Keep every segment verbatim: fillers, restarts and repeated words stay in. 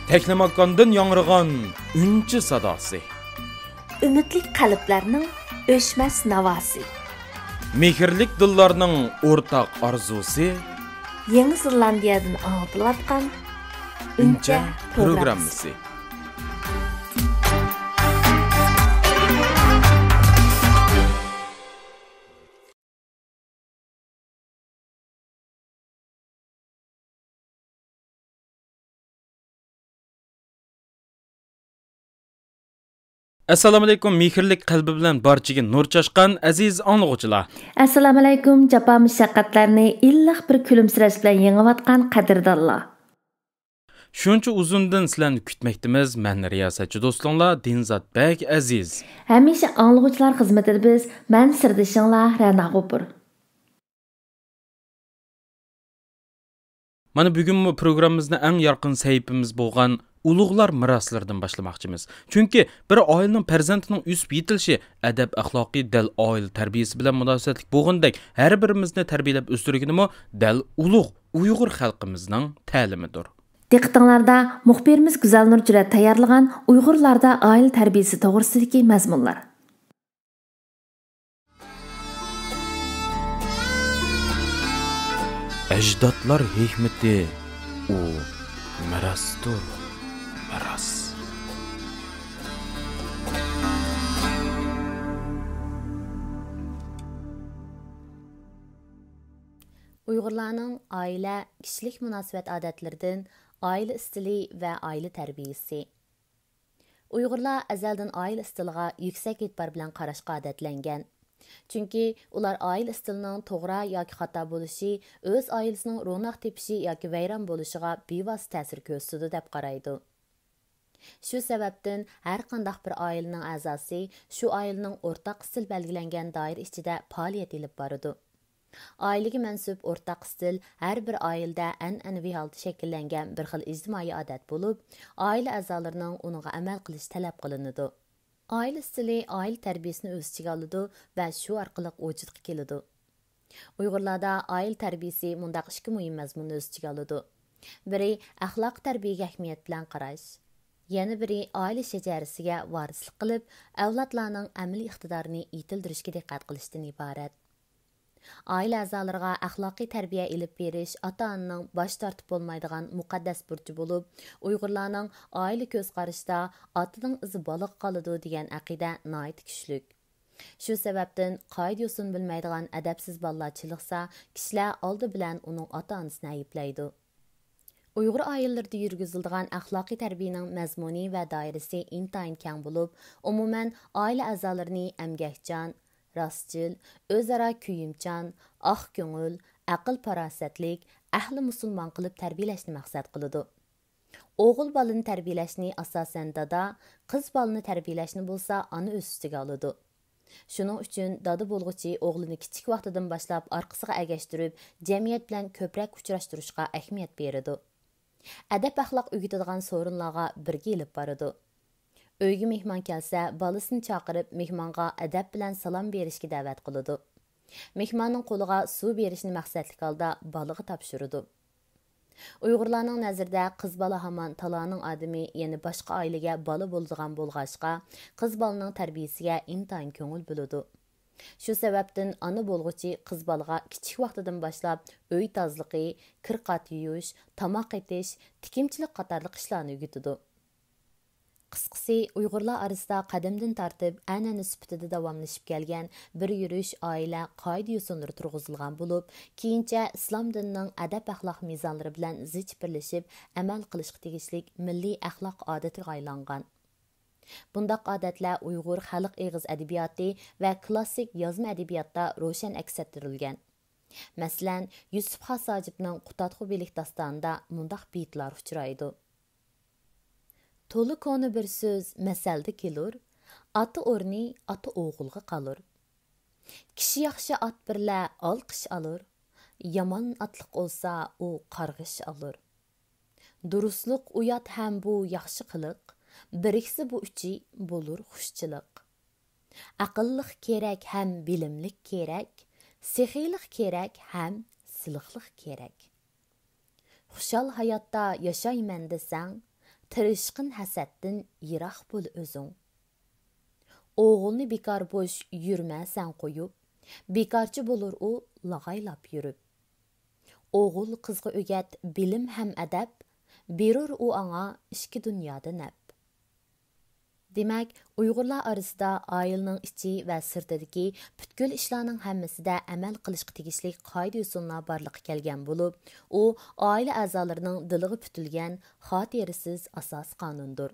تەكلىماكاندىن ياڭرىغان ئۈنچە ساداسى. ئۈمىدلىك قەلبلەرنىڭ ئۆچمەس ناۋاسى. مېھىرلىك دىللارنىڭ ئورتاق ئارزۇسى. يېڭى زېلاندىيەدىن ئاڭلىتىلىۋاتقان ئۈنچە ئۈنچە پروگراممىسى. پروگراممىسى. ئەسسالامۇئەلەيكۇم، مېھىرلىك قەلبى بىلەن بارچىگە نۇر چاچقان ئەزىز ئاڭلىغۇچىلار. ئەسسالامۇئەلەيكۇم، جاپا مۇشەققەتلەرنى ئىللىق بىر كۈلۈمسىرەش بىلەن يېڭىۋاتقان قەدىردانلار. شۇنچە ئۇزۇندىن سىلەرنى كۈتمەكتىمىز. مەن رىياسەتچى دوستۇڭلار دىنزات بەگ ئەزىز. ھەمىشە ئاڭلىغۇچىلار خىزمىتىدە بىز، مەن سىردىشىڭلار رەنا غوپۇر. مانا بۈگۈنمۇ پروگراممىمىزنى ئەڭ يارقىن سەھىپىمىز بولغان ئۇلۇغلار مىراسلىرىدىن باشلىماقچىمىز. چۈنكى بىر ئائىلىنىڭ پەرزەنتىنىڭ ئۆسۈپ يېتىلىشى ئەدەپ-ئەخلاقى دەل ئائىلە تەربىيەسى بىلەن مۇناسىۋەتلىك بولغىنىدەك، ھەر بىرىمىزنى تەربىيەلەپ ئۆستۈرگىنىمۇ دەل ئۇلۇغ ئۇيغۇر خەلقىمىزنىڭ تەلىمىدۇر. دىققىتىڭلاردا مۇخبىرىمىز گۈزەلنۇر جۈرەت تەييارلىغان ئۇيغۇرلاردا ئائىلە تەربىيەسى توغرىسىدىكى مەزمۇنلار. ئەجدادلار ھېكمىتى، ئۇ مىراستۇر، مىراس. ئۇيغۇرلارنىڭ ئائىلە، كىشىلىك مۇناسىۋەت ئادەتلىرىدىن ئائىلە ئىستىلى ۋە ئائىلە تەربىيىسى. ئۇيغۇرلار ئەزەلدىن ئائىلە ئىستىلىغا يۈكسەك ئېتىبار بىلەن قاراشقا ئادەتلەنگەن. چۈنكى ئۇلار ئائىلە ئىستىلىنىڭ توغرا ياكى خاتا بولۇشى ئۆز ئائىلىسىنىڭ روناق تېپىشى ياكى ۋەيران بولۇشىغا بىۋاسىتە تەسىر كۆرسىتىدۇ دەپ قارايدۇ. شۇ سەۋەبتىن ھەر قانداق بىر ئائىلىنىڭ ئەزاسى شۇ ئائىلىنىڭ ئورتاق ئىستىل بەلگىلەنگەن دائىرە ئىچىدە پائالىيەت ئېلىپ بارىدۇ. ئائىلىگە مەنسۇپ ئورتاق ئىستىل ھەر بىر ئائىلىدە ئەنئەنىۋى ھالدا شەكىللەنگەن بىر خىل ئىجتىمائىي ئادەت بولۇپ، ئائىلە ئەزالىرىنىڭ ئۇنىڭغا ئەمەل قىلىشى تەلەپ قىلىنىدۇ. ئائىلە ئىستىلى ئائىلە تەربىيىسىنى ئۆز ئىچىگە ئالىدۇ ۋە شۇ ئارقىلىق ۋۇجۇدقا كېلىدۇ. ئۇيغۇرلاردا ئائىلە تەربىيىسى مۇنداق ئىككى مۇھىم مەزمۇننى ئۆز ئىچىگە ئالىدۇ. بىرى، ئەخلاقىي تەربىيەگە ئەھمىيەت بىلەن قاراش. يەنە بىرى، ئائىلە شەجەرىسىگە ۋارىسلىق قىلىپ، ئەۋلادلارنىڭ ئەمەلىي ئىقتىدارىنى يېتىلدۈرۈشكە دىققەت قىلىشتىن ئىبارەت. ئائىلە ئەزالىرىغا ئەخلاقىي تەربىيە ئېلىپ بېرىش ئاتا-ئانىنىڭ باش تارتىپ بولمايدىغان مۇقەددەس بۇرچى بولۇپ، ئۇيغۇرلارنىڭ ئائىلە كۆز قارىشىدا «ئاتىنىڭ ئىزى بالىغا قالىدۇ» دېگەن ئەقىدە ناھايىتى كۈچلۈك. شۇ سەۋەبتىن قائىدە-يوسۇن بىلمەيدىغان ئەدەپسىز بالىلار چېلىقسا، كىشىلەر ئالدى بىلەن ئۇنىڭ ئاتا-ئانىسىنى ئەيىبلەيدۇ. ئۇيغۇر ئائىلىلىرىدە يۈرگۈزۈلىدىغان ئەخلاقىي تەربىيەنىڭ مەزمۇنى ۋە دائىرىسى ئىنتايىن كەڭ بولۇپ، ئومۇمەن، ئائىلە ئەزالىرىنى ئەمگەكچان، راستچىل، ئۆزئارا كۆيۈمچان، ئاق كۆڭۈل، ئەقىل-پاراسەتلىك، ئەھلى مۇسۇلمان قىلىپ تەربىيەلەشنى مەقسەت قىلىدۇ. ئوغۇل بالىنى تەربىيەلەشنى ئاساسەن دادا، قىز بالىنى تەربىيەلەشنى بولسا ئانا ئۆز ئۈستىگە ئالىدۇ. شۇنىڭ ئۈچۈن دادا بولغۇچى ئوغلىنى كىچىك ۋاقتىدىن باشلاپ ئارقىسىغا ئەگەشتۈرۈپ، جەمئىيەت بىلەن كۆپرەك ئۇچراشتۇرۇشقا ئەھمىيەت بېرىدۇ. ئەدەپ-ئەخلاق ئۆگىتىدىغان سورۇنلارغا بىرگە ئېلىپ بارىدۇ. ئۆيگە مېھمان كەلسە، بالىسىنى چاقىرىپ، مېھمانغا ئەدەپ بىلەن سالام بېرىشكە دەۋەت قىلىدۇ. مېھماننىڭ قولىغا سۇ بېرىشنى مەقسەتلىك ھالدا بالىغا تاپشۇرىدۇ. ئۇيغۇرلارنىڭ نەزىرىدە قىز بالا ھامان تالانىڭ ئادىمى، يەنى باشقا ئائىلىگە بالا بولىدىغان بولغاچقا، قىز بالىنىڭ تەربىيىسىگە ئىنتايىن كۆڭۈل بۆلىدۇ. شۇ سەۋەبتىن ئانا بولغۇچى قىز بالىغا كىچىك ۋاقتىدىن باشلاپ ئۆي تازىلىقى، كىر-قات يۇيۇش، تاماق ئېتىش، تىكىنچىلىك قاتارلىق ئىشلارنى ئۆگىتىدۇ. قىسقىسى، ئۇيغۇرلار ئارىسىدا قەدىمدىن تارتىپ ئەنئەنە سۈپىتىدە داۋاملىشىپ كەلگەن بىر يۈرۈش ئائىلە قائىدە-يوسۇنلىرى تۇرغۇزۇلغان بولۇپ، كېيىنچە ئىسلام دىنىنىڭ ئەدەپ-ئەخلاق مىزانلىرى بىلەن زىچ بىرلىشىپ ئەمەل قىلىشقا تېگىشلىك مىللىي ئەخلاق ئادىتىگە ئايلانغان. بۇنداق ئادەتلەر ئۇيغۇر خەلق ئېغىز ئەدەبىياتى ۋە كلاسسىك يازما ئەدەبىياتتا روشەن ئەكس ئەتتۈرۈلگەن. مەسىلەن، يۈسۈپ خاس ھاجىپنىڭ قۇتادغۇ بىلىك داستانىدا مۇنداق بېيتلار ئۇچرايدۇ. تولا كونا بىر سۆز مەسەلدە كېلۇر، ئاتا ئورنى ئاتا ئوغۇلغا قالۇر. كىشى ياخشى ئات بىرلە ئالقىش ئالۇر، يامان ئاتلىق بولسا ئۇ قارغىش ئالۇر. دۇرۇسلۇق ئۇيات ھەم بۇ ياخشى قىلىق، بىرىكسە بۇ ئۈچى بولۇر خۇشچىلىق. ئەقىللىق كېرەك ھەم بىلىملىك كېرەك، سېخىيلىق كېرەك ھەم سىلىقلىق كېرەك. خۇشال ھاياتتا ياشايمەن دېسەڭ، تىرىشقىن ھەسەتتىن يىراق بول ئۆزۈڭ. ئوغۇلنى بىكار بوش يۈرمە سەن قويۇپ، بىكارچى بولۇر ئۇ لاغايلاپ يۈرۈپ. ئوغۇل قىزغا ئۆگەت بىلىم ھەم ئەدەپ، بېرۇر ئۇ ئاڭا ئىككى دۇنيادا نەپ. دېمەك، ئۇيغۇرلار ئارىسىدا ئائىلىنىڭ ئىچى ۋە سىرتىدىكى پۈتكۈل ئىشلارنىڭ ھەممىسىدە ئەمەل قىلىشقا تېگىشلىك قائىدە-يوسۇنلار بارلىققا كەلگەن بولۇپ، ئۇ ئائىلە ئەزالىرىنىڭ دىلىغا پۈتۈلگەن خاتىرىسىز ئاساسىي قانۇندۇر.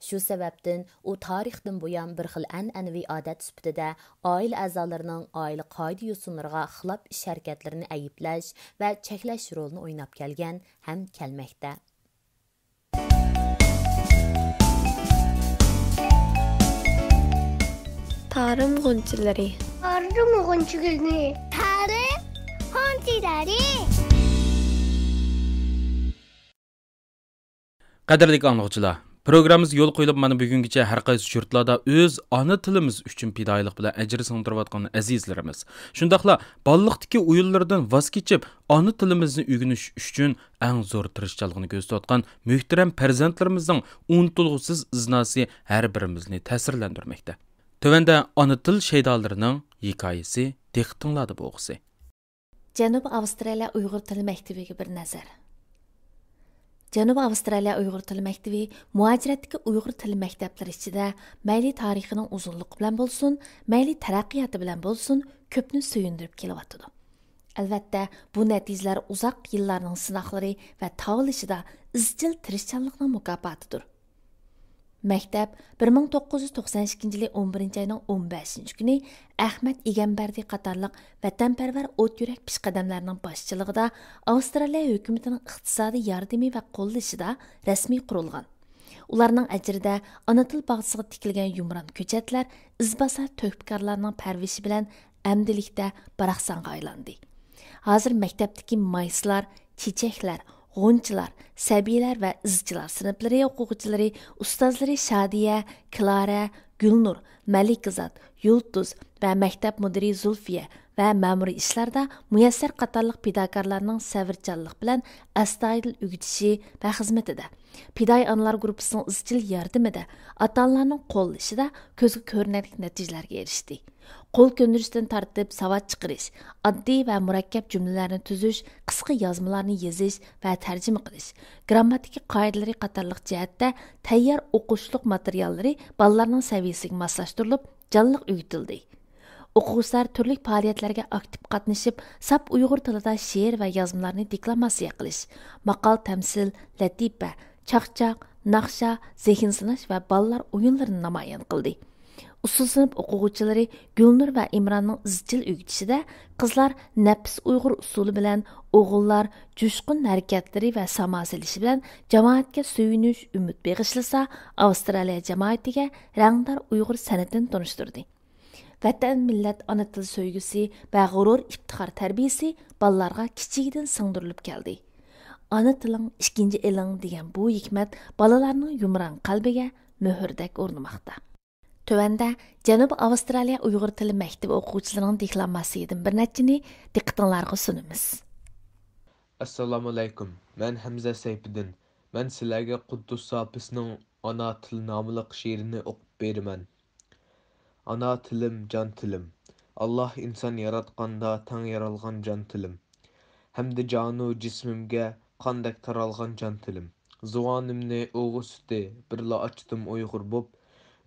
شۇ سەۋەبتىن ئۇ تارىختىن بۇيان بىر خىل ئەنئەنىۋى ئادەت سۈپىتىدە ئائىلە ئەزالىرىنىڭ ئائىلە قائىدە-يوسۇنلىرىغا خىلاپ ئىش-ھەرىكەتلىرىنى ئەيىبلەش ۋە چەكلەش رولىنى ئويناپ كەلگەن ھەم كەلمەكتە. تارىم غۇنچىلىرى. تارىم غۇنچىلىرى. تارىم غۇنچىلىرى. قەدىرلىك ئاڭلىغۇچىلار، پروگراممىمىز يولغا قويۇلۇپ، مانا بۈگۈنگىچە ھەر قايسى يۇرتلاردا ئۆز ئانا تىلىمىز ئۈچۈن پىدائىيلىق بىلەن ئەجىر سىڭدۈرۈۋاتقان ئەزىزلىرىمىز، شۇنداقلا بالىلىقتىكى ئويۇنلىرىدىن ۋاز كېچىپ، ئانا تىلىمىزنى ئۆگىنىش ئۈچۈن ئەڭ زور تىرىشچانلىقىنى كۆرسىتىۋاتقان مۆھتەرەم پەرزەنتلىرىمىزنىڭ ئۇنتۇلغۇسىز ئىزناسى ھەر بىرىمىزنى تەسىرلەندۈرمەكتە. تۆۋەندە ئانا تىل شەيدالىرىنىڭ ھېكايىسى دىققىتىڭلاردا بولغۇسى. جەنۇبىي ئاۋسترالىيە ئۇيغۇر تىل مەكتىۋىگە بىر نەزەر. جەنۇبىي ئاۋسترالىيە ئۇيغۇر تىل مەكتىۋى مۇھاجىرەتتىكى ئۇيغۇر تىل مەكتەپلىرى ئىچىدە مەيلى تارىخىنىڭ ئۇزۇنلۇقى بىلەن بولسۇن، مەيلى تەرەققىياتى بىلەن بولسۇن، كۆپنى سۆيۈندۈرۈپ كېلىۋاتىدۇ. ئەلۋەتتە، بۇ نەتىجىلەر ئۇزاق يىللارنىڭ سىناقلىرى ۋە تاۋلىشىدا ئىزچىل تىرىشچانلىقنىڭ مۇكاپاتىدۇر. مەكتەپ بىر مىڭ توققۇز يۈز توقسان ئىككىنچى يىلى ئون بىرىنچى ئاينىڭ ئون بەشىنچى كۈنى ئەخمەت ئىگەمبەردى قاتارلىق ۋەتەنپەرۋەر ئوت يۈرەك پېشقەدەملەرنىڭ باشچىلىقىدا ئاۋسترالىيە ھۆكۈمىتىنىڭ ئىقتىسادىي ياردىمى ۋە قوللىشىدا رەسمىي قۇرۇلغان. ئۇلارنىڭ ئەجرىدە ئانا تىل باغچىسىغا تىكىلگەن يۇمران كۆچەتلەر ئىزباسار تۆھپىكارلارنىڭ پەرۋىشى بىلەن ئەمدىلىكتە باراقسانغا ئايلاندى. ھازىر مەكتەپتىكى مايسىلار، چېچەكلەر، غۇنچىلار، سەبىيلەر ۋە ئىزچىلار سىنىپلىرى ئوقۇغۇچىلىرى، ئۇستازلىرى شادىيە، كلارا، گۈلنۇر، مەلىكىزات، يۇلتۇز ۋە مەكتەپ مۇدىرى زۇلفىيە ۋە مەمۇرىي ئىشلاردا مۇيەسسەر قاتارلىق پىداكارلارنىڭ سەۋرچانلىق بىلەن ئەستايىدىل ئۆگىتىشى ۋە خىزمىتىدە، پىدائىي ئانىلار گۇرۇپپىسىنىڭ ئىزچىل ياردىمىدە، ئاتا-ئانىلارنىڭ قوللىشىدا كۆزگە كۆرۈنەرلىك نەتىجىلەرگە ئېرىشتى. قول كۆندۈرۈشتىن تارتىپ ساۋات چىقىرىش، ئاددىي ۋە مۇرەككەپ جۈملىلەرنى تۈزۈش، قىسقا يازمىلارنى يېزىش ۋە تەرجىمە قىلىش، گىرامماتىكا قائىدىلىرى قاتارلىق جەھەتتە تەييار ئوقۇشلۇق ماتېرىياللىرى بالىلارنىڭ سەۋىيەسىگە ماسلاشتۇرۇلۇپ، جانلىق ئۆگىتىلدى. ئوقۇغۇچىلار تۈرلۈك پائالىيەتلەرگە ئاكتىپ قاتنىشىپ، ساپ ئۇيغۇر تىلىدا شېئىر ۋە يازمىلارنى دېكلاماتسىيە قىلىش، ماقال-تەمسىل، لەتىپە، چاقچاق، ناخشا، زېھىن سىناش ۋە بالىلار ئويۇنلىرىنى نامايان قىلدى. ئۇسسۇل سىنىپ ئوقۇغۇچىلىرى گۈلنۇر ۋە ئىمراننىڭ ئىزچىل ئۆگىتىشىدە قىزلار نەپىس ئۇيغۇر ئۇسسۇلى بىلەن، ئوغۇللار جۇشقۇن ھەرىكەتلىرى ۋە ساما سېلىشى بىلەن جامائەتكە سۆيۈنۈش، ئۈمىد بېغىشلىسا، ئاۋسترالىيە جامائىتىگە رەڭدار ئۇيغۇر سەنئىتىنى تونۇشتۇردى. ۋەتەن، مىللەت، ئانا تىل سۆيگۈسى ۋە غۇرۇر، ئىپتىخار تەربىيىسى بالىلارغا كىچىكىدىن سىڭدۈرۈلۈپ كەلدى. ئانا تىلىڭ ئىككىنچى ئېلىڭ دېگەن بۇ ھېكمەت بالىلارنىڭ يۇمران قەلبىگە مۆھۈردەك ئورنىماقتا. تۆۋەندە جەنۇبىي ئاۋسترالىيە ئۇيغۇر تىلى مەكتىۋى ئوقۇغۇچىلىرىنىڭ دېكلاماتسىيىدىن بىر نەچچىنى دىققىتىڭلارغا سۇنىمىز. ئەسسالامۇئەلەيكۇم، مەن ھەمزە سەيپىدىن. مەن سىلەرگە قۇددۇس ساپىسنىڭ ئانا تىل ناملىق شېئىرىنى ئوقۇپ بېرىمەن. ئانا تىلىم، جان تىلىم. ئاللاھ ئىنسان ياراتقاندا تەڭ يارالغان جان تىلىم. ھەمدە جانۇ جىسمىمگە قاندەك تارالغان جان تىلىم. زۇۋانىمنى ئۇۋا سۈتى بىرلا ئاچتىم ئۇيغۇر بوپ،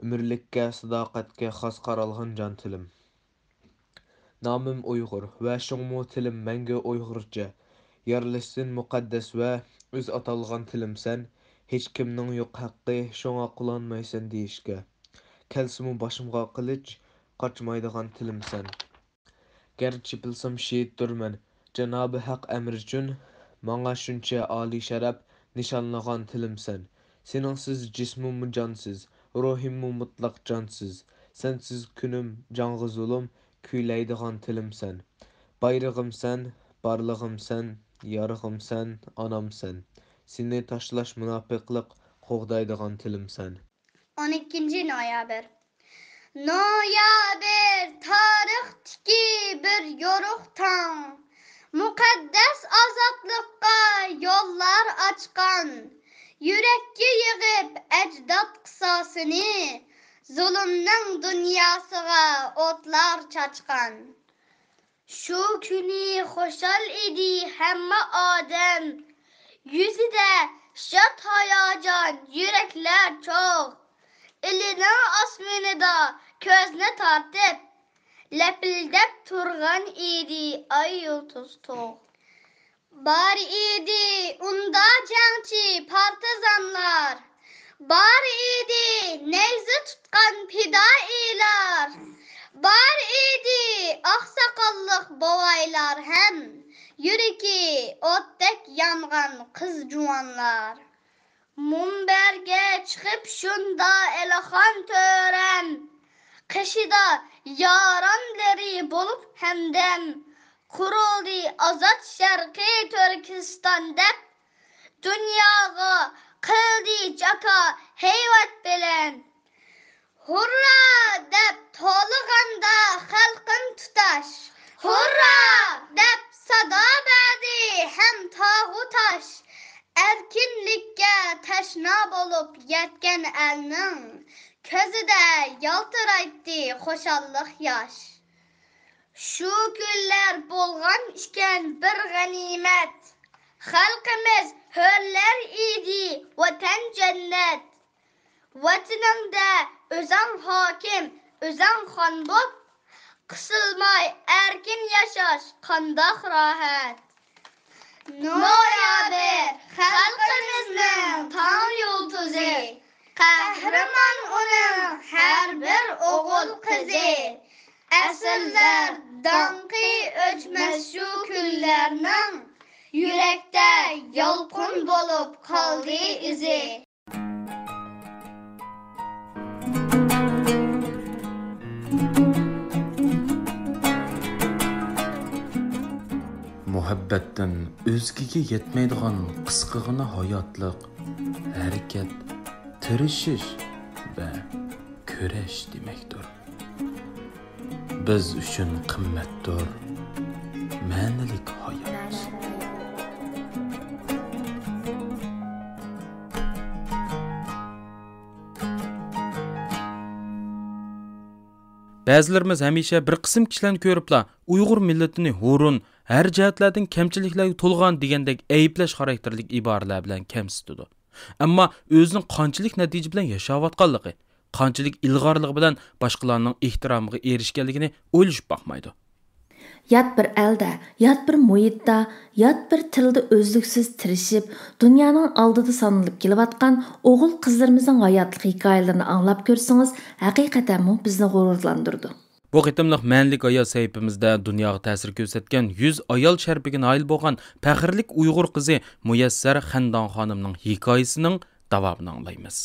ئۆمۈرلۈككە ساداقەتكە خاس قارالغان جان تىلىم. نامىم ئۇيغۇر ۋە شۇڭمۇ تىلىم مەڭگۈ ئۇيغۇرچە. يارلىشسۇن مۇقەددەس ۋە ئۆز ئاتالغان تىلىم سەن، ھېچكىمنىڭ يوق ھەققى، شۇڭا قىلالمايسەن دېيىشكە. كەلسىمۇ باشىمغا قىلىچ، قاچمايدىغان تىلىم سەن. گەرچە چېپىلسام شېھىتتۇرمەن، جانابى ھەق ئەمرى ئۈچۈن، ماڭا شۇنچە ئالىي شەرەپ نىشانلىغان تىلىم سەن. سېنىڭسىز جىسمىممۇ جانسىز، روھىممۇ مۇتلەق جانسىز. سەنسىز كۈنۈم جانغا زۇلۇم، كۈيلەيدىغان تىلىم سەن. بايرىغىم سەن، بارلىقىم سەن، يارىغىم سەن، ئانام سەن. سېنى تاشلاش مۇناپىقلىق، قوغدايدىغان تىلىم سەن. ئون ئىككىنچى نويابىر. نويابىر تارىختىكى بىر يورۇق تاڭ. مۇقەددەس ئازادلىققا يوللار ئاچقان، يۈرەككە زۇلۇمنىڭ دۇنياسىغا ئوتلار چاچقان. شۇ كۈنى خۇشال ئىدى ھەممە ئادەم، يۈزىدە شاد ھاياجان، يۈرەكلەر چوغ. ئىلىنىڭ ئاسمىنىدا كۆزنى تارتىپ، لەپىلدەپ تۇرغان ئىدى ئاي يۇلتۇز تۇغ. بار ئىدى ئۇندا جەڭچى پارتىزانلار، بار ئىدى نەيزە تۇتقان پىدائىيلار، بار ئىدى ئاقساقاللىق بوۋايلار ھەم يۈرىكى ئوتتەك يانغان قىز جۇۋانلار. مۇنبەرگە چىقىپ شۇندا ئېلىخان تۆرەم، قېشىدا يارانلىرى بولۇپ ھەمدەم، قۇرۇلدى ئازاد شەرقىي تۈركىستان دەپ، دۇنياغا قىلدى جاكار ھەيۋەت بىلەن. ھۇررا دەپ توۋلىغاندا خەلقىم تۇتاش، ھۇررا دەپ سادا بەردى ھەم تاغۇ تاش. ئەركىنلىككە تەشنا بولۇپ يەتكەن ئەلنىڭ كۆزىدە يالتىرايتتى خۇشاللىق ياش. شۇ كۈنلەر بولغان ئىكەن بىر غەنىيمەت، خەلقىمىز ھۆرلەر ئىدى ۋەتەن جەننەت. ۋەتىنىڭدە ئۆزەڭ ھاكىم، ئۆزەڭ خان بوپ، قىسىلماي ئەركىن ياشاش قانداق راھەت. نويابىر خەلقىمىزنىڭ تاڭ يۇلتۇزى، قەھرىمان ئۇنىڭ ھەر بىر ئوغۇل قىزى. ئەسىرلەر داڭقى ئۆچمەس شۇ كۈنلەرنىڭ، يۈرەكتە يالقۇن بولۇپ قالدى ئىزى. مۇھەببەتتىن ئۆزگىگە يەتمەيدىغان قىسقىغىنە ھاياتلىق، ھەرىكەت، تىرىشىش ۋە كۈرەش دېمەكتۇر. بىز ئۈچۈن قىممەتتۇر مەنىلىك ھايات. بەزىلىرىمىز ھەمىشە بىر قىسىم كىشىلەرنى كۆرۈپلا، ئۇيغۇر مىللىتىنى ھۇرۇن، ھەر جەھەتلەردىن كەمچىلىكلەرگە تولغان دېگەندەك ئەيىبلەش خاراكتېرلىك ئىبارىلەر بىلەن كەمسىتىدۇ. ئەمما ئۆزىنىڭ قانچىلىك نەتىجە بىلەن ياشاۋاتقانلىقى، قانچىلىك ئىلغارلىقى بىلەن باشقىلارنىڭ ئېھتىرامىغا ئېرىشكەنلىكىنى ئويلىشىپ باقمايدۇ. يات بىر ئەلدە، يات بىر مۇھىتتا، يات بىر تىلدا ئۈزلۈكسىز تىرىشىپ، دۇنيانىڭ ئالدىدا سانىلىپ كېلىۋاتقان ئوغۇل-قىزلىرىمىزنىڭ ھاياتلىق ھېكايىلىرىنى ئاڭلاپ كۆرسىڭىز، ھەقىقەتەنمۇ بىزنى غۇرۇرلاندۇرىدۇ. بۇ قېتىملىق مەنىلىك ھايات سەھىپىمىزدە دۇنياغا تەسىر كۆرسەتكەن يۈز ئايال شەرىپىگە نائىل بولغان پەخىرلىك ئۇيغۇر قىزى مۇيەسسەر خەندان خانىمنىڭ ھېكايىسىنىڭ داۋامىنى ئاڭلايمىز.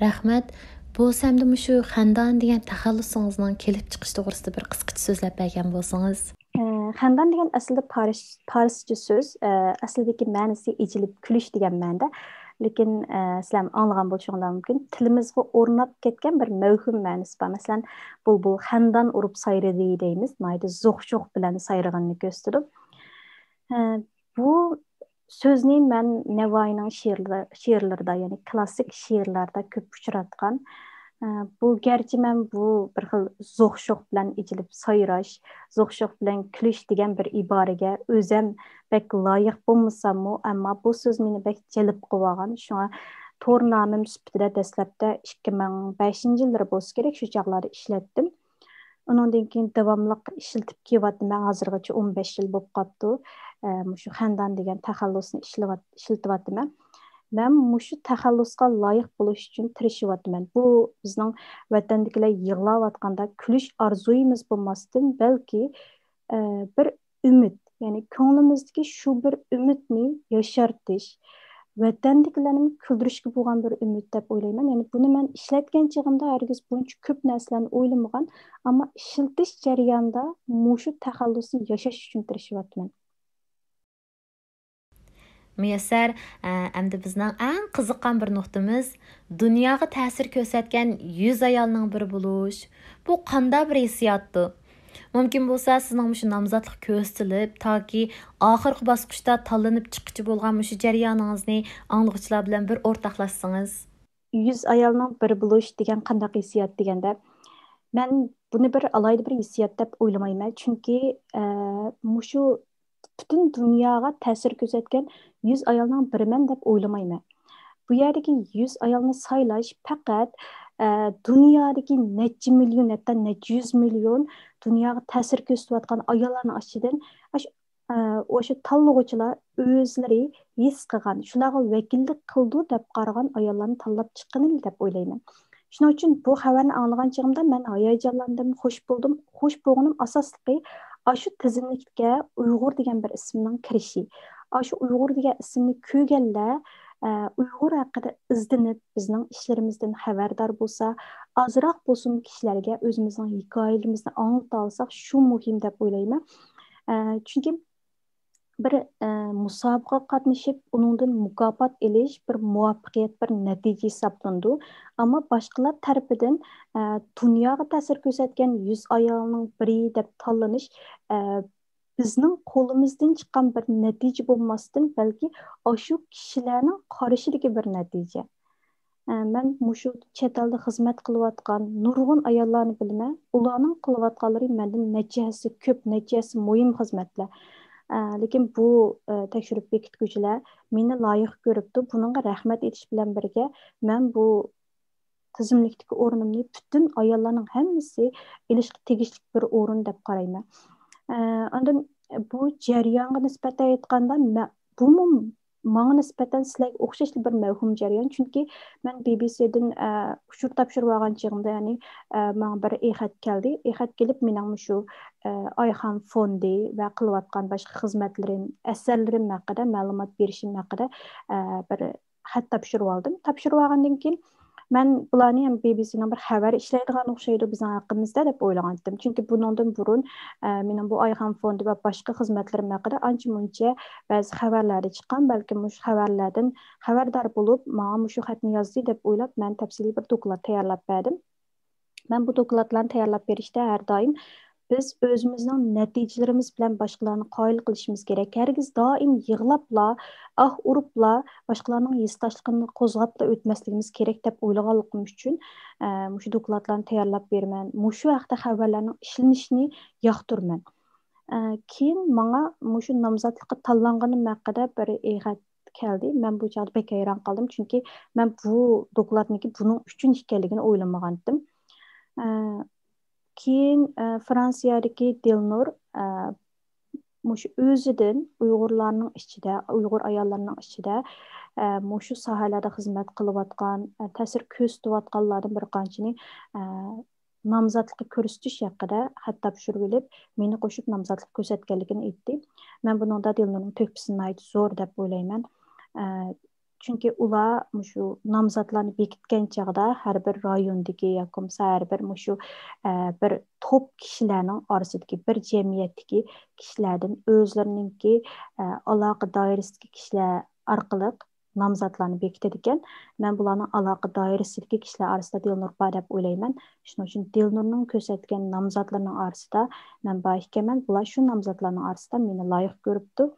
رەھمەت. بولسا ئەمدى مۇشۇ خەندان دېگەن تەخەللۇسىڭىزنىڭ كېلىپ چىقىشى توغرىسىدا بىر قىسقىچە سۆزلەپ بەرگەن بولسىڭىز. ئە، خەندان دېگەن ئەسلىدە پارس-، پارسچە سۆز. ئە، ئەسلىدىكى مەنىسى ئېچىلىپ كۈلۈش دېگەن مەنىدە. لېكىن، ئە، سىلەر ئاڭلىغان بولۇشۇڭلار مۇمكىن، تىلىمىزغا ئورناپ كەتكەن بىر مەۋھۇم مەنىسى بار. مەسىلەن، بۇلبۇل خەندان ئۇرۇپ سايرىدى دەيمىز، ناھايىتى زوق-شوق بىلەن سايرىغىنىنى كۆرسىتىدۇ. ئە، بۇ سۆزنى مەن نەۋائىينىڭ شېئىرلىرى-، شېئىرلىرىدا، يەنى كلاسسىك شېئىرلاردا كۆپ ئۇچراتقان. ئە، بۇ گەرچە مەن بۇ بىر خىل زوق-شوق بىلەن ئېچىلىپ سايراش، زوق-شوق بىلەن كۈلۈش دېگەن بىر ئىبارىگە ئۆزەم بەك لايىق بولمىساممۇ، ئەمما بۇ سۆز مېنى بەك جەلپ قىلىۋالغان. شۇڭا تور نامىم سۈپىتىدە دەسلەپتە ئىككى مىڭ بەشىنچى يىللىرى بولسا كېرەك، شۇ چاغلاردا ئىشلەتتىم. ئۇنىڭدىن كېيىن داۋاملىق ئىشلىتىپ كېلىۋاتىمەن. ھازىرغىچە ئون بەش يىل بولۇپ قاپتۇ. ئە، مۇشۇ خەندان دېگەن تەخەللۇسنى ئىشلىۋات-، ئىشلىتىۋاتىمەن. مەن مۇشۇ تەخەللۇسقا لايىق بولۇش ئۈچۈن تىرىشىۋاتىمەن. بۇ بىزنىڭ ۋەتەندىكىلەر يىغلاۋاتقاندا كۈلۈش ئارزۇيىمىز بولماستىن، بەلكى، ئە، بىر ئۈمىد، يەنى كۆڭلىمىزدىكى شۇ بىر ئۈمىدنى ياشارتىش، ۋەتەندىكىلەرنىمۇ كۈلدۈرۈشكە بولغان بىر ئۈمىد دەپ ئويلايمەن. يەنى بۇنى مەن ئىشلەتكەن چېغىمدا ھەرگىز بۇنچە كۆپ نەرسىلەرنى ئويلىمىغان، ئەمما ئىشلىتىش جەريانىدا مۇشۇ تەخەللۇسنى ياشاش ئۈچۈن تىرىشىۋاتىمەن. مۇيەسسەر، ئە، ئەمدى بىزنىڭ ئەڭ قىزىققان بىر نۇقتىمىز، دۇنياغا تەسىر كۆرسەتكەن يۈز ئايالنىڭ بىرى بولۇش. بۇ قانداق بىر ھېسسىياتتۇ؟ مۇمكىن بولسا، سىزنىڭ مۇشۇ نامزاتلىق كۆرسىتىلىپ، تاكى ئاخىرقى باسقۇچتا تاللىنىپ چىققۇچە بولغان مۇشۇ جەريانىڭىزنى ئاڭلىغۇچىلار بىلەن بىر ئورتاقلاشسىڭىز. يۈز ئايالنىڭ بىرى بولۇش دېگەن قانداق ھېسسىيات دېگەندە، مەن بۇنى بىر ئالاھىدە بىر ھېسسىيات دەپ ئويلىمايمەن. چۈنكى، ئە، مۇشۇ پۈتۈن دۇنياغا تەسىر كۆرسەتكەن يۈز ئايالنىڭ بىرىمەن دەپ ئويلىمايمەن. بۇ يەردىكى يۈز ئايالنى سايلاش پەقەت، ئە، دۇنيادىكى نەچچە مىليون، ھەتتا نەچچە يۈز مىليون دۇنياغا تەسىر كۆرسىتىۋاتقان ئاياللارنىڭ ئىچىدىن ئاشۇ، ئە، ئاشۇ تاللىغۇچىلار ئۆزلىرى ھېس قىلغان، شۇلارغا ۋەكىللىك قىلىدۇ دەپ قارىغان ئاياللارنى تاللاپ چىققىنى دەپ ئويلايمەن. شۇنىڭ ئۈچۈن بۇ خەۋەرنى ئاڭلىغان چېغىمدا مەن ھاياجانلاندىم، خوش بولدۇم. خوش بولغىنىم ئاساسلىقى ئاشۇ تىزىملىككە ئۇيغۇر دېگەن بىر ئىسىمنىڭ كىرىشى. ئاشۇ ئۇيغۇر دېگەن ئىسىمنى كۆرگەنلەر، ئە، ئۇيغۇر ھەققىدە ئىزدىنىپ، بىزنىڭ ئىشلىرىمىزدىن خەۋەردار بولسا، ئازراق بولسىمۇ كىشىلەرگە ئۆزىمىزنىڭ ھېكايىلىرىمىزنى ئاڭلىتالىساق، شۇ مۇھىم دەپ ئويلايمەن. ئە، چۈنكى بىر، ئە، مۇسابىقىگە قاتنىشىپ، ئۇنىڭدىن مۇكاپات ئېلىش بىر مۇۋەپپەقىيەت، بىر نەتىجە ھېسابلىنىدۇ. ئەمما باشقىلار تەرىپىدىن، ئە، دۇنياغا تەسىر كۆرسەتكەن يۈز ئايالنىڭ بىرى دەپ تاللىنىش، ئە، بىزنىڭ قولىمىزدىن چىققان بىر نەتىجە بولماستىن، بەلكى ئاشۇ كىشىلەرنىڭ قارىشىدىكى بىر نەتىجە. ئە، مەن مۇشۇ چەت ئەلدە خىزمەت قىلىۋاتقان نۇرغۇن ئاياللارنى بىلىمەن. ئۇلارنىڭ قىلىۋاتقانلىرى مەندىن نەچچە ھەسسە كۆپ، نەچچە ھەسسە مۇھىم خىزمەتلەر. ئە، لېكىن بۇ، ئە، تەكشۈرۈپ بېكىتكۈچىلەر مېنى لايىق كۆرۈپتۇ. بۇنىڭغا رەھمەت ئېيتىش بىلەن بىرگە، مەن بۇ تىزىملىكتىكى ئورنۇمنى پۈتۈن ئاياللارنىڭ ھەممىسى ئېلىشقا تېگىشلىك بىر ئورۇن دەپ قارايمەن. ئە، ئاندىن بۇ جەريانغا نىسبەتەن ئېيتقاندا، مە-، بۇمۇ ماڭا نىسبەتەن سىلەرگە ئوخشاشلا بىر مەۋھۇم جەريان. چۈنكى مەن بى بى سىدىن، ئە، ئۇچۇر تاپشۇرۇۋالغان چېغىمدا، يەنى، ئە، ماڭا بىر ئېغەت كەلدى. ئېغەت كېلىپ، مېنىڭ مۇشۇ، ئە، ئايخان فوندى ۋە قىلىۋاتقان باشقا خىزمەتلىرىم، ئەسەرلىرىم ھەققىدە مەلۇمات بېرىشىم ھەققىدە، ئە، بىر خەت تاپشۇرۇۋالدىم. تاپشۇرۇۋالغاندىن كېيىن، مەن بۇلارنى ھەم بى بى سىنىڭ بىر خەۋەر ئىشلەيدىغان ئوخشايدۇ بىزنىڭ ھەققىمىزدە دەپ ئويلىغانتىم. چۈنكى بۇنىڭدىن بۇرۇن، ئە، مېنىڭ بۇ ئايخان فوندى ۋە باشقا خىزمەتلىرىم ھەققىدە ئانچە مۇنچە بەزى خەۋەرلەردە چىققان، بەلكىم مۇشۇ خەۋەرلەردىن خەۋەردار بولۇپ، ماڭا مۇشۇ خەتنى يازدى دەپ ئويلاپ، مەن تەپسىلىي بىر دوكلات تەييارلاپ بەردىم. مەن بۇ دوكلاتلارنى تەييارلاپ بېرىشتە ھەر دائىم بىز ئۆزىمىزنىڭ نەتىجىلىرىمىز بىلەن باشقىلارنى قايىل قىلىشىمىز كېرەك. ھەرگىز دائىم يىغلاپلا، ئاھ ئۇرۇپلا، باشقىلارنىڭ ھېسداشلىقىنى قوزغاپلا ئۆتمەسلىكىمىز كېرەك دەپ ئويلىغانلىقىم ئۈچۈن، ئە، مۇشۇ دوكلاتلارنى تەييارلاپ بېرىمەن. مۇشۇ ھەقتە خەۋەرلەرنىڭ ئىشلىنىشىنى ياقتۇرىمەن. ئە، كېيىن ماڭا مۇشۇ نامزاتلىققا تاللانغىنىم ھەققىدە بىر ئېغەت كەلدى. مەن بۇ چاغدا بەك ھەيران قالدىم، چۈنكى مەن بۇ دوكلاتنىڭكى بۇنىڭ ئۈچۈن ئىكەنلىكىنى ئويلىمىغانتىم. ئە، كېيىن، ئە، فرانسىيەدىكى دىلنۇر، ئە، مۇشۇ ئۆزىدىن ئۇيغۇرلارنىڭ ئىچىدە، ئۇيغۇر ئاياللىرىنىڭ ئىچىدە، ئە، مۇشۇ ساھەلەردە خىزمەت قىلىۋاتقان، ئە، تەسىر كۆرسىتىۋاتقانلاردىن بىر قانچىنى، ئە، نامزاتلىققا كۆرسىتىش ھەققىدە خەت تاپشۇرۇۋېلىپ، مېنى قوشۇپ نامزاتلىق كۆرسەتكەنلىكىنى ئېيتتى. مەن بۇنىڭدا دىلنۇرنىڭ تۆھپىسى ناھايىتى زور دەپ ئويلايمەن. ئە، چۈنكى ئۇلار مۇشۇ نامزاتلارنى بېكىتكەن چاغدا ھەر بىر رايوندىكى ياكى بولمىسا ھەر بىر مۇشۇ، ئە، بىر توپ كىشىلەرنىڭ ئارىسىدىكى، بىر جەمئىيەتتىكى كىشىلەردىن ئۆزلىرىنىڭكى، ئە، ئالاقە دائىرىسىدىكى كىشىلەر ئارقىلىق نامزاتلارنى بېكىتىدىكەن. مەن بۇلارنىڭ ئالاقە دائىرىسىدىكى كىشىلەر ئارىسىدا دىلنۇر بار دەپ ئويلايمەن. شۇنىڭ ئۈچۈن دىلنۇرنىڭ كۆرسەتكەن نامزاتلىرىنىڭ ئارىسىدا مەن بار ئىكەنمەن. بۇلار شۇ نامزاتلارنىڭ ئارىسىدا مېنى لايىق كۆرۈپتۇ.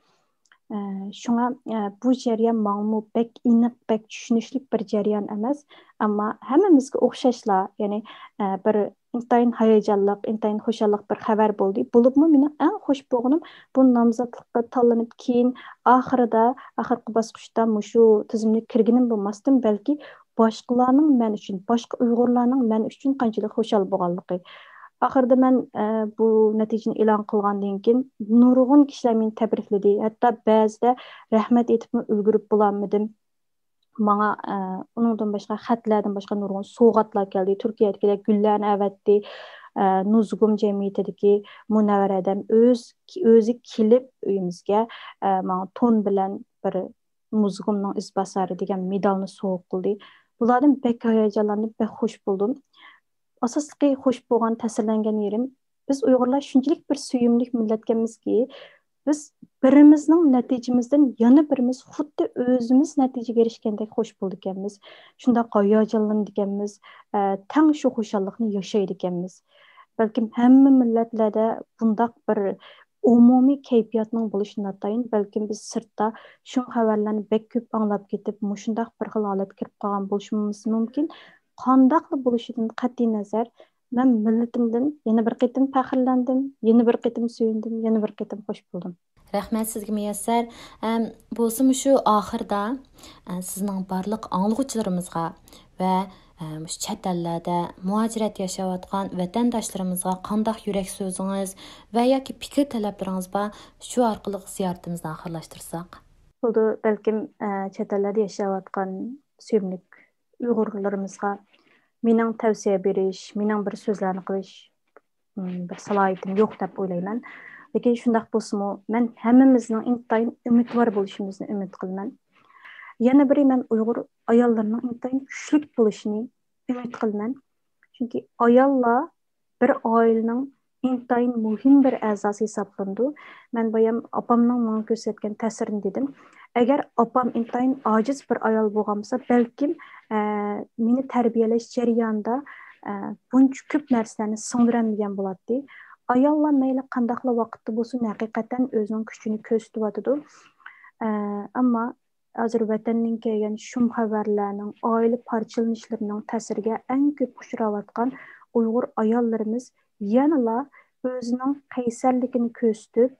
ئە، شۇڭا، ئە، بۇ جەريان ماڭىمۇ بەك ئېنىق، بەك چۈشىنىشلىك بىر جەريان ئەمەس. ئەمما ھەممىمىزگە ئوخشاشلا، يەنى، ئە، بىر ئىنتايىن ھاياجانلىق، ئىنتايىن خۇشاللىق بىر خەۋەر بولدى. بولۇپمۇ مېنىڭ ئەڭ خوش بولغىنىم بۇ نامزاتلىققا تاللىنىپ كېيىن ئاخىرىدا، ئاخىرقى باسقۇچتا مۇشۇ تىزىملىككە كىرگىنىم بولماستىن، بەلكى باشقىلارنىڭ مەن ئۈچۈن، باشقا ئۇيغۇرلارنىڭ مەن ئۈچۈن قانچىلىك خۇشال بولغانلىقى. ئاخىرىدا مەن، ئە، بۇ نەتىجىنى ئېلان قىلغاندىن كېيىن نۇرغۇن كىشىلەر مېنى تەبرىكلىدى. ھەتتا بەزىدە رەھمەت ئېيتىپمۇ ئۈلگۈرۈپ بولالمىدىم. ماڭا، ئە، ئۇنىڭدىن باشقا خەتلەردىن باشقا نۇرغۇن سوۋغاتلار كەلدى. تۈركىيەدىكىلەر گۈللەرنى ئەۋەتتى. ئە، نۇزۇگۇم جەمئىيىتىدىكى مۇنەۋۋەر ھەدەم ئۆز، ئۆزى كېلىپ ئۆيىمىزگە، ئە، ماڭا تون بىلەن بىر نۇزۇگۇمنىڭ ئىزباسارى دېگەن مېدالنى سوۋغا قىلدى. بۇلاردىن بەك ھاياجانلاندىم، بەك خوش بولدۇم. ئاساسلىقى خوش بولغان، تەسىرلەنگەن يېرىم، بىز ئۇيغۇرلار شۇنچىلىك بىر سۆيۈملۈك مىللەتكەنمىزكى، بىز بىرىمىزنىڭ نەتىجىمىزدىن يەنە بىرىمىز خۇددى ئۆزىمىز نەتىجىگە ئېرىشكەندەك خوش بولىدىكەنمىز، شۇنداق ھاياجانلىنىدىكەنمىز، ئە، تەڭ شۇ خۇشاللىقنى ياشايدىكەنمىز. بەلكىم ھەممە مىللەتلەردە بۇنداق بىر ئومۇمىي كەيپىياتنىڭ بولۇشى ناتايىن، بەلكىم بىز سىرتتا شۇم خەۋەرلەرنى بەك كۆپ ئاڭلاپ كېتىپ، مۇشۇنداق بىر خىل ھالەتكە كىرىپ قالغان بولۇشىمىز مۇمكىن. قانداقلا بولۇشىدىن قەتئىينەزەر، مەن مىللىتىمدىن يەنە بىر قېتىم پەخىرلەندىم، يەنە بىر قېتىم سۆيۈندۈم، يەنە بىر قېتىم خوش بولدۇم. رەھمەت سىزگە، مۇيەسسەر. ئەم، بولسىمۇ شۇ ئاخىردا، ئە، سىزنىڭ بارلىق ئاڭلىغۇچىلىرىمىزغا ۋە، ئە، مۇشۇ چەت ئەللەردە مۇھاجىرەت ياشاۋاتقان ۋەتەنداشلىرىمىزغا قانداق يۈرەك سۆزىڭىز ۋە ياكى پىكىر تەلەپلىرىڭىز بار، شۇ ئارقىلىق زىيارىتىمىزنى ئاخىرلاشتۇرساق. بولىدۇ، بەلكىم، ئە، چەت ئەللەردە ياشاۋاتقان سۆيۈملۈك ئۇيغۇرلىرىمىزغا مېنىڭ تەۋسىيە بېرىش، مېنىڭ بىر سۆزلەرنى قىلىش، ئىم، بىر سالاھىيىتىم يوق دەپ ئويلايمەن. لېكىن شۇنداق بولسىمۇ، مەن ھەممىمىزنىڭ ئىنتايىن ئۈمىدۋار بولۇشىمىزنى ئۈمىد قىلىمەن. يەنە بىرى، مەن ئۇيغۇر ئاياللىرىنىڭ ئىنتايىن كۈچلۈك بولۇشىنى ئۈمىد قىلىمەن. چۈنكى ئاياللار بىر ئائىلىنىڭ ئىنتايىن مۇھىم بىر ئەزاسى ھېسابلىنىدۇ. مەن بايام ئاپامنىڭ ماڭا كۆرسەتكەن تەسىرىنى دېدىم. ئەگەر ئاپام ئىنتايىن ئاجىز بىر ئايال بولغان بولسا، بەلكىم، ئە، مېنى تەربىيەلەش جەريانىدا، ئە، بۇنچە كۆپ نەرسىلەرنى سىڭدۈرەلمىگەن بولاتتى. ئاياللار مەيلى قانداقلا ۋاقىتتا بولسۇن، ھەقىقەتەن ئۆزىنىڭ كۈچىنى كۆرسىتىۋاتىدۇ. ئە، ئەمما ھازىر ۋەتەندىن كەلگەن شۇم خەۋەرلەرنىڭ، ئائىلە پارچىلىنىشلىرىنىڭ تەسىرىگە ئەڭ كۆپ ئۇچراۋاتقان ئۇيغۇر ئاياللىرىمىز يەنىلا ئۆزىنىڭ قەيسەرلىكىنى كۆرسىتىپ،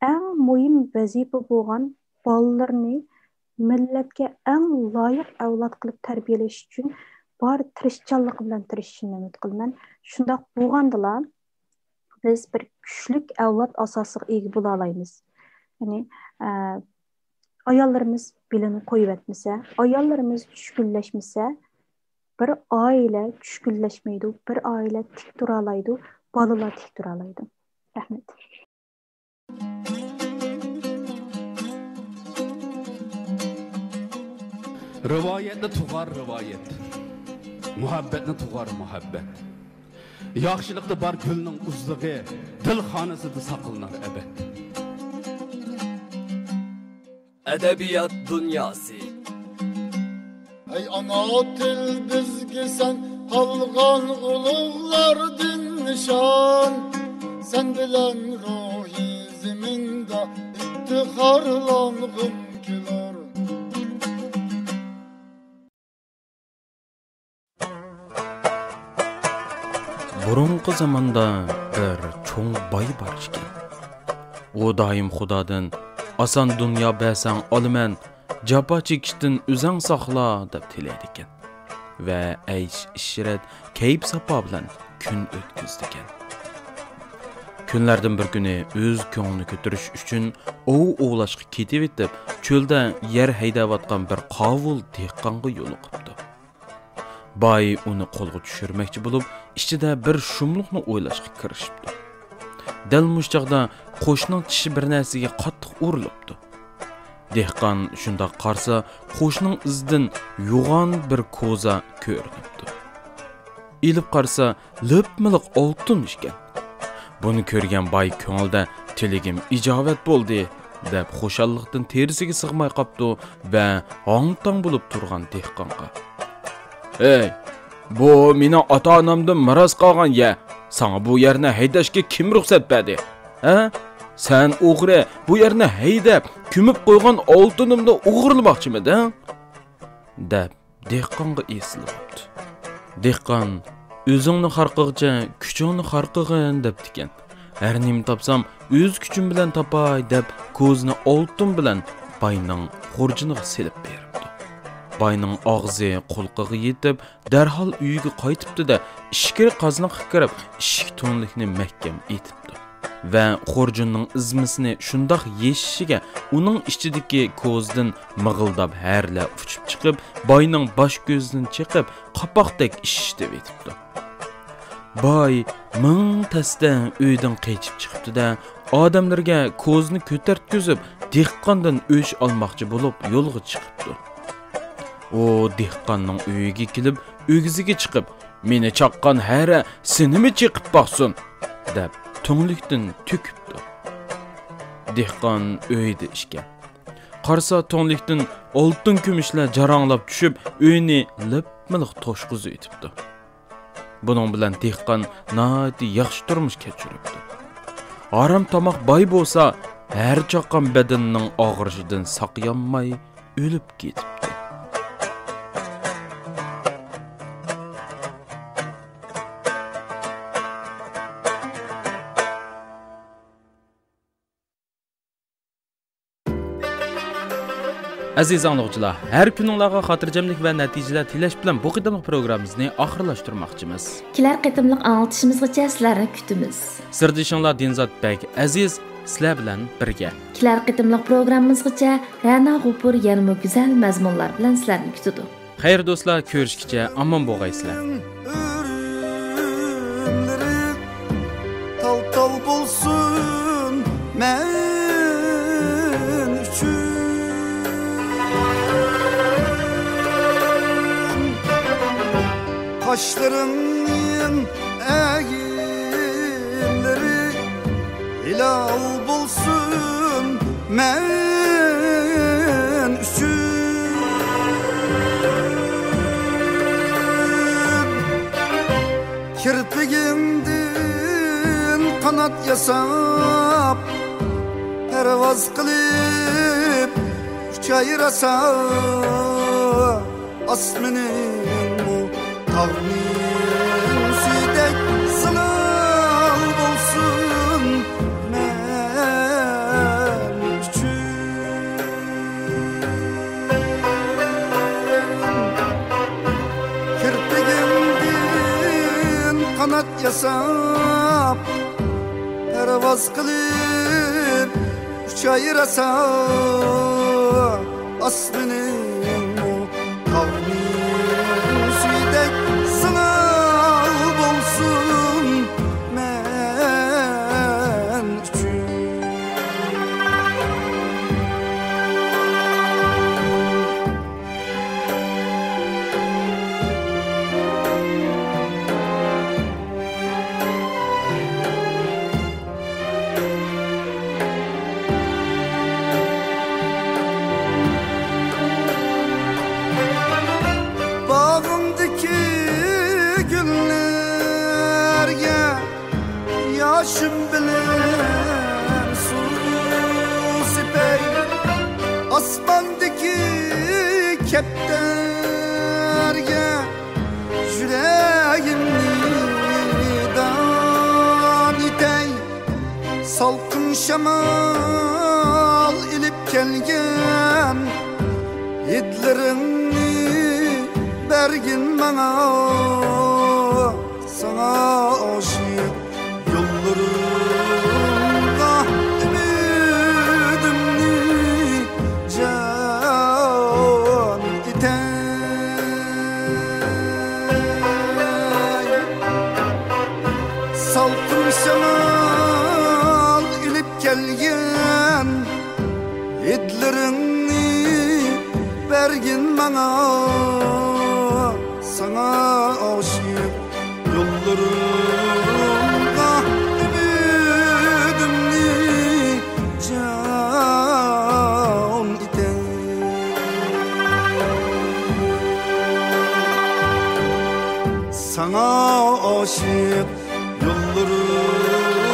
ئەڭ مۇھىم ۋەزىپە بولغان بالىلىرىنى مىللەتكە ئەڭ لايىق ئەۋلاد قىلىپ تەربىيەلەش ئۈچۈن بار تىرىشچانلىقى بىلەن تىرىشىشىنى ئۈمىد قىلىمەن. شۇنداق بولغاندىلا، بىز بىر كۈچلۈك ئەۋلاد ئاساسىغا ئىگە بولالايمىز. يەنى، ئە، ئاياللىرىمىز بېلىنى قويۇۋەتمىسە، ئاياللىرىمىز چۈشكۈنلەشمىسە، بىر ئائىلە چۈشكۈنلەشمەيدۇ، بىر ئائىلە تىك تۇرالايدۇ، بالىلار تىك تۇرالايدۇ. رەھمەت. رىۋايەتنى تۇغار رىۋايەت، مۇھەببەتنى تۇغار مۇھەببەت. ياخشىلىقتا بار گۈلنىڭ ئۇزلۇقى، دىل خانىسىدا ساقلىنار ئەبەد. ئەدەبىيات دۇنياسى. ئەي ئانا تىل بىزگە سەن قالغان ئۇلۇغلاردىن نىشان، سەن بىلەن روھى زېمىندا ئىپتىخارلانغۇم كېلۇر. بۇرۇنقى زاماندا بىر چوڭ باي بار ئىكەن. ئۇ دائىم خۇدادىن، «ئاسان دۇنيا بەرسەڭ ئالىمەن، جاپا چېكىشتىن ئۆزەڭ ساقلا» دەپ تىلەيدىكەن ۋە ئەيش-ئىشرەت، كەيپ-ساپا بىلەن كۈن ئۆتكۈزىدىكەن. كۈنلەردىن بىر كۈنى ئۆز كۆڭلىنى كۆتۈرۈش ئۈچۈن ئوۋ ئوۋلاشقا كېتىۋېتىپ، چۆلدە يەر ھەيدەۋاتقان بىر قاۋۇل دېھقانغا يولۇقۇپتۇ. باي ئۇنى قولغا چۈشۈرمەكچى بولۇپ، ئىچىدە بىر شۇملۇقنى ئويلاشقا كىرىشىپتۇ. دەل مۇشۇ چاغدا قوشنىڭ چىشى بىر نەرسىگە قاتتىق ئۇرۇلۇپتۇ. دېھقان شۇنداق قارىسا، قوشنىڭ ئىزىدىن يوغان بىر كوزا كۆرۈنۈپتۇ. ئېلىپ قارىسا، لىپمىلىق ئالتۇن ئىكەن. بۇنى كۆرگەن باي كۆڭلىدە، «تىلىكىم ئىجابەت بولدى» دەپ خۇشاللىقتىن تېرىسىگە سىغماي قاپتۇ ۋە ھاڭ-تاڭ بولۇپ تۇرغان دېھقانغا، «ھەي، بۇ مېنىڭ ئاتا-ئانامدىن مىراس قالغان يەر. ساڭا بۇ يەرنى ھەيدەشكە كىم رۇخسەت بەردى؟ ھە؟ سەن ئوغرى، بۇ يەرنى ھەيدەپ، كۆمۈپ قويغان ئالتۇنۇمنى ئوغرىلىماقچىمىدىڭ؟» دەپ دېھقانغا ئېسىلىۋاپتۇ. دېھقان، «ئۆزۈڭنى خار قىلغۇچە، كۈچۈڭنى خار قىلغىن» دەپتىكەن. «ھەر نېمە تاپسام، ئۆز كۈچۈم بىلەن تاپاي» دەپ، كوزىنى ئالتۇن بىلەن باينىڭ خۇرجۇنىغا سېلىپ بېرىپتۇ. باينىڭ ئاغزى قۇلىقىغا يېتىپ، دەرھال ئۆيىگە قايتىپتۇ-دە، ئىچكىرى قازناققا كىرىپ، ئىشىك تۈڭلۈكنى مەھكەم ئېتىپتۇ. ۋە خۇرجۇننىڭ ئىزمىسىنى شۇنداق يېشىشىگە، ئۇنىڭ ئىچىدىكى كوزىدىن مىغىلداپ ھەرىلەر ئۇچۇپ چىقىپ، باينىڭ باش كۆزىدىن چېقىپ، قاپاقتەك ئىششىتىۋېتىپتۇ. باي مىڭ تەستە ئۆيدىن قېچىپ چىقىپتۇ-دە، ئادەملىرىگە كوزىنى كۆتەرتكۈزۈپ، دېھقاندىن ئۆچ ئالماقچى بولۇپ يولغا چىقىپتۇ. ئۇ دېھقاننىڭ ئۆيىگە كېلىپ، ئۆگزىگە چىقىپ، «مېنى چاققان ھەرە سېنىمۇ چېقىپ باقسۇن!» دەپ، تۈڭلۈكتىن تۆكۈپتۇ. دېھقان ئۆيىدە ئىكەن. قارىسا، تۈڭلۈكتىن ئالتۇن-كۈمۈشلەر جاراڭلاپ چۈشۈپ، ئۆينى لىپمىلىق توشقۇزۇۋېتىپتۇ. بۇنىڭ بىلەن دېھقان ناھايىتى ياخشى تۇرمۇش كەچۈرۈپتۇ. ھارام تاماق باي بولسا، ھەر چاققان بەدىنىنىڭ ئاغرىشىدىن ساقىيالماي ئۆلۈپ كېتىپتۇ. ئەزىز ئاڭلىغۇچىلار، ھەر كۈنۈڭلارغا خاتىرجەملىك ۋە نەتىجىلەر تىلەش بىلەن بۇ قېتىملىق پروگراممىمىزنى ئاخىرلاشتۇرماقچىمىز. كېلەر قېتىملىق ئاڭلىتىشىمىزغىچە سىلەرنى كۈتىمىز. سىردىشىڭلار دىنزات بەگ ئەزىز سىلەر بىلەن بىرگە. كېلەر قېتىملىق پروگراممىمىزغىچە رەنا غوپۇر يەنىمۇ گۈزەل مەزمۇنلار بىلەن سىلەرنى كۈتىدۇ. خەير دوستلار، كۆرۈشكىچە ئامان بولغايسىلەر. ئۆرۈملىرى تال-تال بولسۇن مەن ئۈچۈن. قاشلىرىڭنىڭ ئەگىملىرى ھىلال بولسۇن مەن ئۈچۈن. كىرپىكىڭدىن قانات ياساپ، پەرۋاز قىلىپ ئۇچاي راسا. ئاسمىنىڭمۇ تاغنىڭ سۈيىدەك زىلال بولسۇن مەن ئۈچۈن. كىرپىكىڭدىن قانات ياساپ، پەرۋاز قىلىپ ئۇچاي راسا. ئاسمىنىڭمۇ تاغنىڭ سۈيىدەك زىلال بولسۇن مەن ئۈچۈن. باغىمدىكى گۈللەرگە ياشىم بىلەن سۇ سېپەي. ئاسماندىكى كەپتەرگە يۈرەكىمنى دان ئېتەي. سالقىن شامال ئېلىپ كەلگەن ھىدلىرىڭنى بەرگىن ماڭا. ساڭا ئاشىق يوللىرىڭغا ئۈمىدىمنى جان ئېتەي. سالقىن شامال ئېلىپ كەلگەن ھىدلىرىڭنى بەرگىن ماڭا. ساڭا ئاشىق يوللىرىڭغا ئۈمىدىمنى جان ئېتەي. ساڭا ئاشىق يوللىرىڭغا